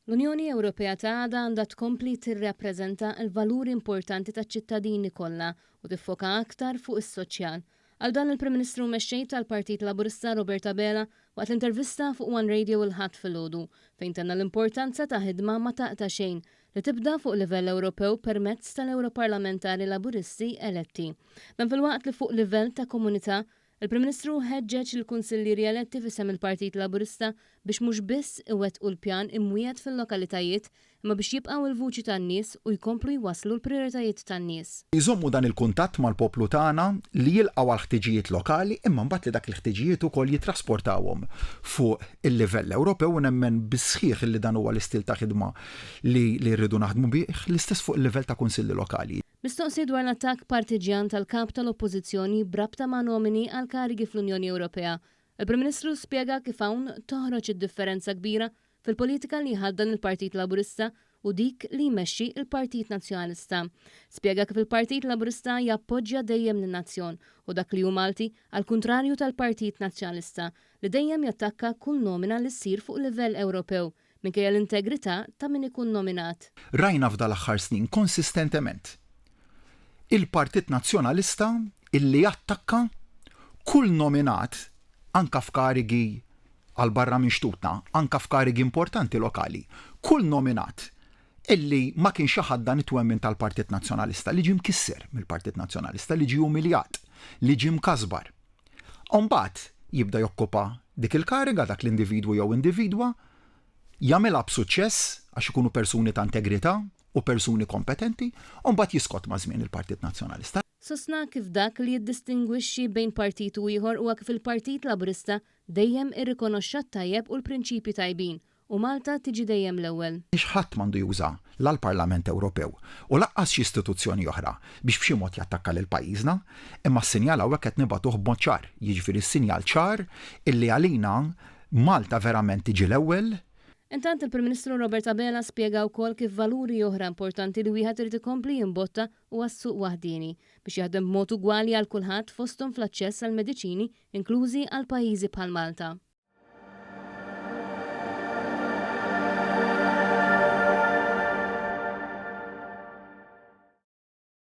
L-Unjoni Ewropea ta' għada għandha tkompli tirrappreżenta l-valuri importanti taċ-ċittadini kollha u tiffoka aktar fuq is-soċjal. Qal dan il-Prim Ministru u Mexxej tal-Partit Laburista Robert Abela waqt l-intervista fuq One Radio il-Ħadd filgħodu fejn tenna l-importanza ta' ħidma ma taqta' xejn li tibda fuq livell Ewropew permezz tal-Ewroparlamentari Laburisti eletti. Dan filwaqt li fuq livell ta' komunità Il-Prim Ministru ħeġġeġ lill-Kunsillieri eletti f'isem il-Partit Laburista biex mhux biss iwettqu l-pjan imwiegħed fil-lokalitajiet imma biex jibqgħu l-vuċi tan-nies u jkomplu jwasslu l-prijoritajiet tan-nies. Jżommu dan il-kuntatt mal-poplu tagħna li jilqgħu għall-ħtiġijiet lokali imma mbagħad li dak il-ħtiġijiet ukoll jittrasportawhom fuq il-livell Ewropew u nemmen bis-sħiħ li dan huwa l-istil ta' ħidma li rridu naħdmu bih, l-istess fuq il-livell ta' kunsilli lokali. Mistoqsi dwar l-attakk partiġġjan tal-Kap tal-Oppożizzjoni b'rabta ma' nomini għal karigi fl-Unjoni Ewropea, il-Prim Ministru spjega kif hawn toħroġ id-differenza kbira fil-politika li jħaddan il-Partit Laburista u dik li jmexxi l-Partit Nazzjonalista. Spjega kif il-Partit Laburista jappoġġja dejjem lin-nazzjon u dak li hu Malti għall-kuntrarju tal-Partit Nazzjonalista li dejjem jattakka kull nomina li ssir fuq livell Ewropew minkejja l-integrità ta' min ikun nominat. Rajna f'dal-aħħar snin konsistentement il-Partit Nazzjonalista illi jattakka kull nominat anka f'karigi għal barra minn xtutna, anka f'karigi importanti lokali, kull nominat illi ma kienx iħaddan it-twemmin tal-Partit Nazzjonalista, li ġie mkisser mill-Partit Nazzjonalista, li ġie umiljat, li ġie mkasbar. U mbagħad jibda jokkupa dik il-kariga, dak l-individwu jew individwa, jagħmilha b'suċċess għax ikunu persuni ta' integrità u persuni kompetenti, u mbagħad jiskot maż-żmien il-Partit Nazzjonalista. Sostna kif dak li jiddistingwixxi bejn partit u ieħor huwa kif il-Partit Laburista dejjem irrikonoxxa t-tajjeb u l-prinċipji tajbin U Malta tiġi dejjem l-ewwel. Għax ħadd m'għandu juża la l-Parlament Ewropew u lanqas xi istituzzjoni oħra biex b'xi mod jattakka lil pajjiżna, imma s-sinjal hawnhekk qed nibagħtuh b'mod ċar, jiġifieri s-sinjal ċar illi għalina Malta verament tiġi l-ewwel. Intant il-Prim Ministru Robert Abela spjega wkoll kif valuri oħra importanti li wieħed irid ikompli jimbotta huwa s-suq waħdieni, biex jaħdem b'mod ugwali għal kulħadd fosthom fl-aċċess għall-mediċini inklużi għal pajjiżi bħal Malta.